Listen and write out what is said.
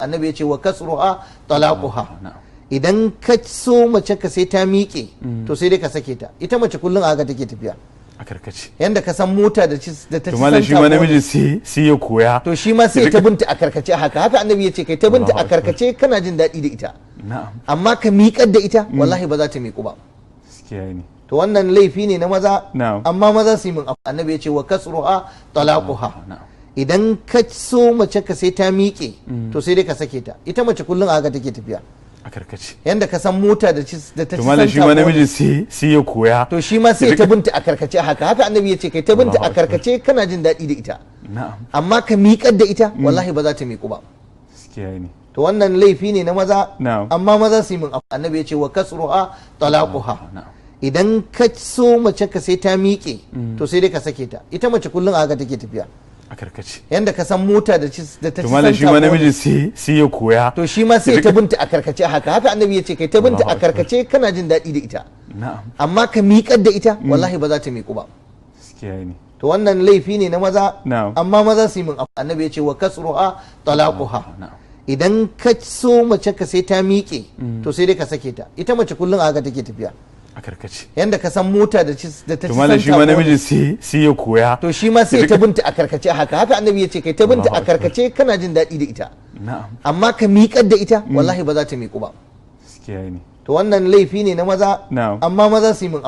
Annabi ya ce wa kasruha talaquha. Idan ka so mace ka sai ta miƙe, to sai dai ka sake ta. Ita mace kullum a haka take tafiya. A karkace. Yanda ka san mota da ta To ci malam, shi santa ma bonus. Namiji sai ya koya. To shi ma sai ta binta a karkace haka. Haka annabi ya ce kai ta binta Allahu a karkace, kana jin daɗi da ita. Na'am. Amma ka miƙar da ita, wallahi ba za ta miƙu ba. Gaskiya ne. To wannan laifi ne na maza. Na'am. Amma maza su yi min. Annabi ya ce wa kasruha talaquha. Na'am. Idan ka so mace ka sai ta miƙe, to sai dai ka sake ta. Ita mace kullum a haka take tafiya. A karkace. Yanda ka san mota da ta To ci malam, shi santa ma bonus. namiji sai ya koya. To shi ma sai ta binta a karkace haka. Haka annabi ya ce kai ta binta Allahu a karkace, kana jin daɗi da ita. Na'am. Amma ka miƙar da ita, wallahi ba za ta miƙu ba. Gaskiya ne. To wannan laifi ne na maza. Na'am. Amma maza su yi min. Annabi ya ce wa kasruha talaquha. Na'am. Idan ka so mace ka sai ta miƙe, to sai dai ka sake ta. Ita mace kullum a haka take tafiya. A karkace. Yanda ka san mota da ta To ci malam, shi santa ma bonus. namiji sai ya koya. To shi ma sai ta binta a karkace haka. Haka annabi ya ce kai ta binta a Allahu akbar. karkace, kana jin daɗi da ita. Na'am. Amma ka miƙar da ita, wallahi ba za ta miƙu ba. Gaskiya ne. To wannan laifi ne na maza. Na'am. Amma maza su yi min. Annabi ya ce wa kasruha talaquha. Na'am. Idan ka so mace ka sai ta miƙe, to sai dai ka sake ta. Ita mace kullum a haka take tafiya. A karkace. Yanda ka san mota da ta To ci malam, shi santa ma bonus. namiji sai ya koya. To shi ma sai ta binta a karkace haka. Haka annabi ya ce kai ta binta Allahu a akbar. karkace, kana jin daɗi da ita. Na'am. Amma ka miƙar da ita, wallahi ba za ta miƙu ba. Gaskiya ne. To wannan laifi ne na maza. Na'am. Amma maza su yi min.